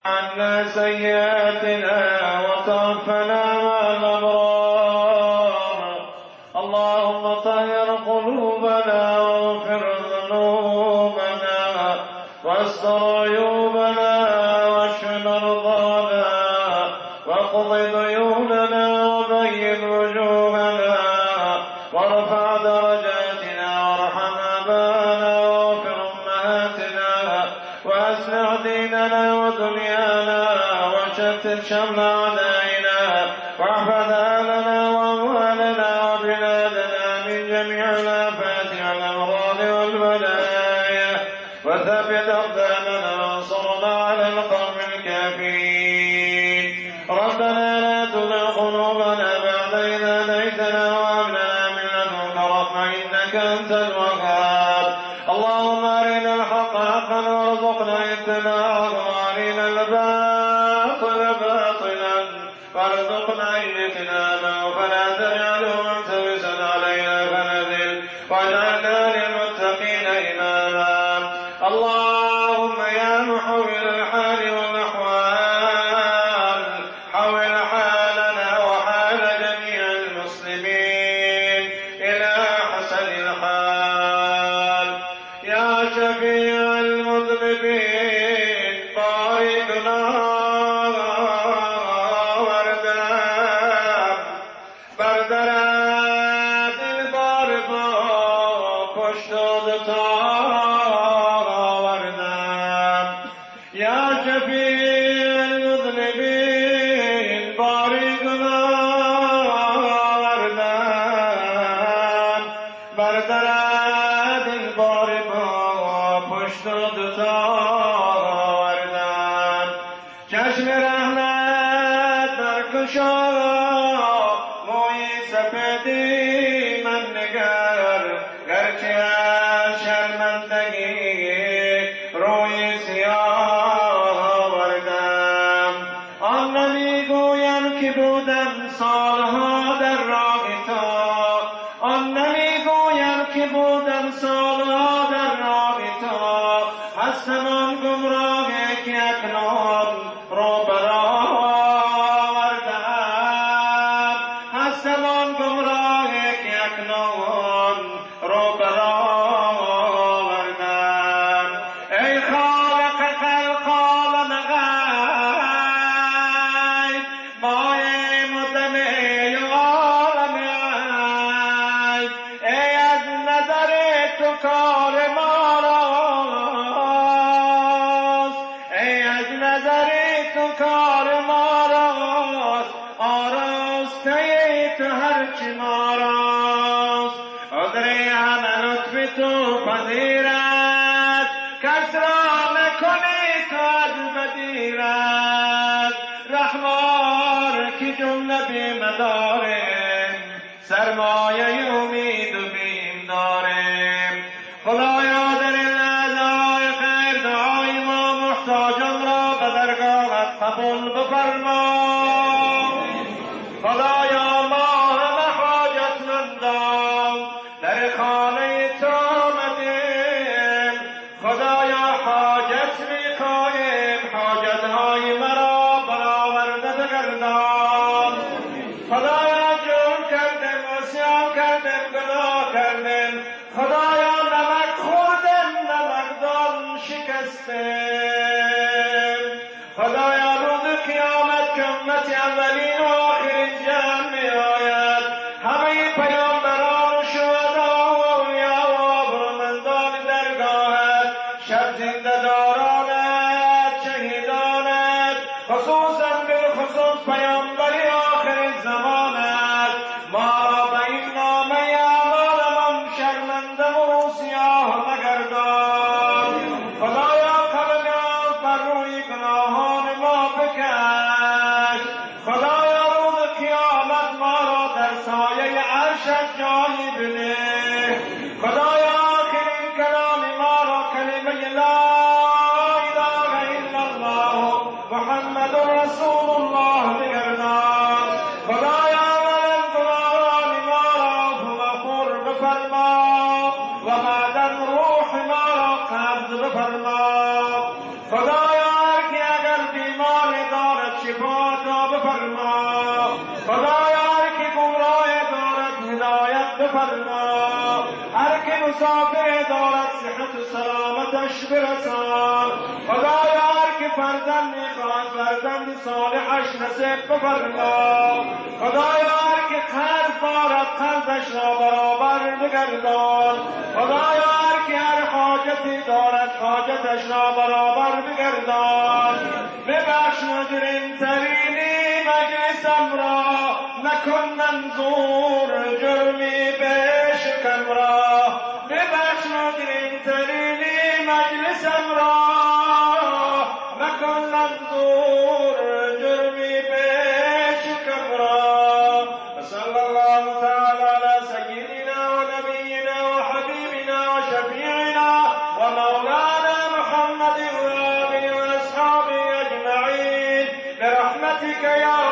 عنا سيئاتنا وتوفنا مع الأبرار. اللهم طهر قلوبنا واغفر ذنوبنا واستر عيوبنا واشف مرضانا واقض ديوننا وبين وجوهنا وارفع درجاتنا وارحم آباءنا واغفر أمهاتنا وأصلح ديننا ودنيانا وشتت شمل أعدائنا واحفظ أهلنا وأموالنا وبلادنا من جميع الآفات والأمراض والبلايا وثبت أقدامنا وانصرنا على القوم الكافرين. ربنا لا تزغ قلوبنا بعد إذ هديتنا وهب لنا من لدنك رحمة إنك أنت الوهاب. اللهم أرنا الحق حقا وارزقنا اتباعه وأرنا الباطل باطلا وارزقنا اجتنابه فلا تجعله ملتبسا علينا فنذل واجعلنا للمتقين إماما. اللهم يا محول الحال والأحوال حول حالنا وحال جميع المسلمين إلى أحسن الحال. يا شفيع المذنبين باركنا وردام بردرد البار با پشت آوردم. یا شفیع المذنبین باری گناه آوردم بردرد البار با پشت آوردم. چشم رحمت برکشا موی سفیدی من نگر گرچه از شرمندگی روی سیاه آوردم. آن نمیگویم که بودم سالها در راه تو، آن نمیگویم که بودم سالها در راه تو، هستم آن گمراه که اکنون رو برآوردم، هستم آن گمراه که اکنون رو برآوردم. ای خالق خلق عالم غیب مایه مدمه عالم عیب، ای از نظر تو کار ما راست، ای از نظر تو کار ما راست، آراسته تو هرچی ما راست. عذر همه لطف تو پذیرد کس را نکنی تو از بدیرد. رحمار که جمله بیمداریم سرمایه امید و بیم داریم. خدایا در این لحظه‌های خیر دعای ما محتاجان را به درگاهت قبول بفرما. خدایا ما همه حاجتمندان در خانه تو آمدیم. خدایا حاجت میخواهیم، حاجتهای مرا برآورده بگردان. خدایا جرم کردم، عصیان کردم، گناه کردم. خدایا نمک خوردم، نمکدان شکستم. خدایا روز قیامت که امت اولین و آخرین جمع می آید، همه پیامبران و شهدا و اولیا و آبرومندان درگاهت، شب زنده دارانت، شهیدانت، خصوصا بالخصوص پیامبر آخر زمانت، ما را به این نامه اعمالمان شرمنده و سیاه مگردان. خدایا قلم بر روی گناهان ما بکش. خدایا روز قیامت ما را در سایه عرشت جایی بده. خدایا آخرین کلام ما را کلمه لا اله الا الله محمد رسول الله بگردان. خدایا اولا گناهان ما را مغفور بفرما و بعدا روح ما را قبض بفرما. خدایا هر کی اگر بیمار شفا عطا بفرما. خدایا هر که گمراه دارد هدایت بفرما، هر که مسافر دارد صحت و سلامتش برسان. خدایا هر که فرزند میخواهد فرزند صالحش نصیب بفرما. خدایا هر که قرض دارد قرضش را برابر بگردان. خدایا هر که هر حاجتی دارد حاجتش را برابر بگردان. ببخش مجرم ترینی مجلسم را، نکن منظور جرمی بشکم را. ببخش مجرم ترینی مجلسم را، نکن منظور جرمی بشکم را. صلی الله تعالی علی سیدنا و نبینا و حبیبنا و شفیعنا و مولانا محمد و آله و اصحابه اجمعین برحمتک یا